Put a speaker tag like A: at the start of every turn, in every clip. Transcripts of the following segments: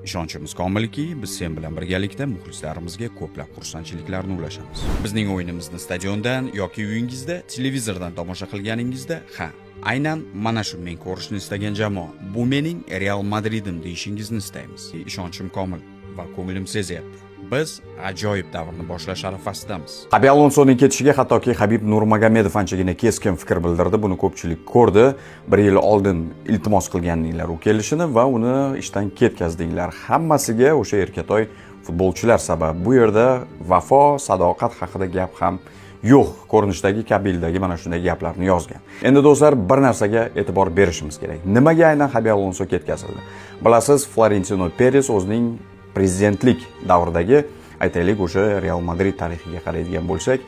A: Ishonchimiz komilki, biz sen bilan birgalikda muxlislarimizga ko'plab xursandchiliklarni ulashamiz. Bizning o'yinimizni stadiondan yoki uyingizda televizordan tomosha qilganingizda, ha, aynan mana shu men ko'rishni istagan jamoa, bu mening Real Madridim deyishingizni istaymiz. Ishonchim komil va ko'nglim sezyapti. Biz ajoyib davrni boshlash arafasidamiz.
B: Xabi Alonsoning ketishiga hattoki Habib Nurmagomedov anchagina keskin fikr bildirdi. Buni ko'pchilik ko'rdi. Bir yil oldin iltimos qilganinglar u kelishini va uni ishdan ketkazdinglar. Hammasiga o'sha erkatoy futbolchilar sabab. Bu yerda vafo, sadoqat haqida gap ham yo'q ko'rinishdagi kabildagi mana shunday gaplarni yozgan. Endi, do'stlar, bir narsaga e'tibor berishimiz kerak. Nimaga aynan Xabi Alonso ketkazildi? Bilasiz, Florentino Perez o'zining prezidentlik davridagi, aytaylik, o'sha Real Madrid tarixiga qaraydigan bo'lsak,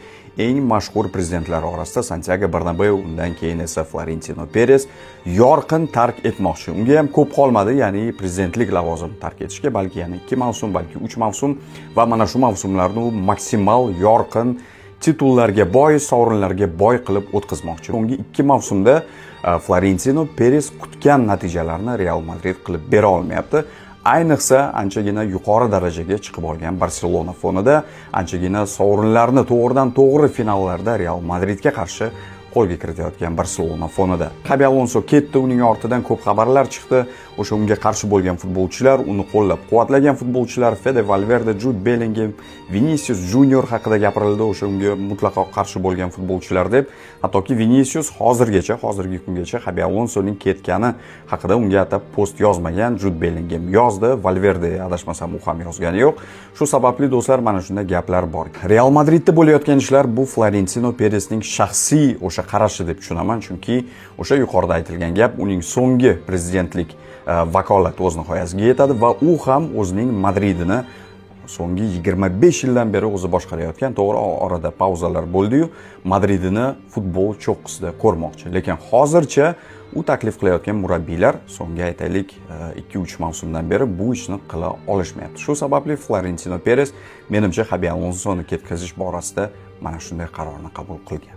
B: eng mashhur prezidentlar orasida Santyago Bernabeu, undan keyin esa Florentino Perez yorqin tark etmoqchi. Unga ham ko'p qolmadi, ya'ni prezidentlik lavozimini tark etishga, balki yana 2 mavsum, balki 3 mavsum va mana shu mavsumlarni u maksimal yorqin, titullarga boy, sovrinlarga boy qilib o'tkazmoqchi. So'nggi 2 mavsumda Florentino Perez kutgan natijalarni Real Madrid qilib bera olmayapti. Ayniqsa anchagina yuqori darajaga chiqib olgan Barselona fonida anchagina sovrinlarni to'g'ridan to'g'ri finallarda Real Madridga qarshi qo'lga kiritayotgan Barselona fonida. Xabi Alonso ketdi, uning ortidan ko'p xabarlar chiqdi. O'sha unga qarshi bo'lgan futbolchilar, uni qo'llab-quvvatlagan futbolchilar, Fede Valverde, Jud Bellingham, Vinicius Junior haqida gapirildi, o'sha unga mutlaqo qarshi bo'lgan futbolchilar deb. Hattoki Vinicius hozirgacha, hozirgi kungacha Xabi Alonsoning ketgani haqida unga atab post yozmagan. Jud Bellingham yozdi, Valverde, adashmasam, u ham yozgani yo'q. Shu sababli, do'stlar, mana shunday gaplar bor. Real Madridda bo'layotgan ishlar bu Florentino Peresning shaxsiy o'sha qarashi deb tushunaman, chunki o'sha yuqorida aytilgan gap, uning so'nggi prezidentlik vakolati o'z nihoyasiga yetadi va u ham o'zining Madridini so'nggi 25 yildan beri o'zi boshqarayotgan, to'g'ri, orada pauzalar bo'ldi-yu, Madridini futbol cho'qqisida ko'rmoqchi. Lekin hozircha u taklif qilayotgan murabbiylar so'nggi, aytaylik, 2-3 mavsumdan beri bu ishni qila olishmayapti. Shu sababli Florentino Perez, menimcha, Xabi Alonsoni ketkazish borasida mana shunday qarorni qabul qilgan.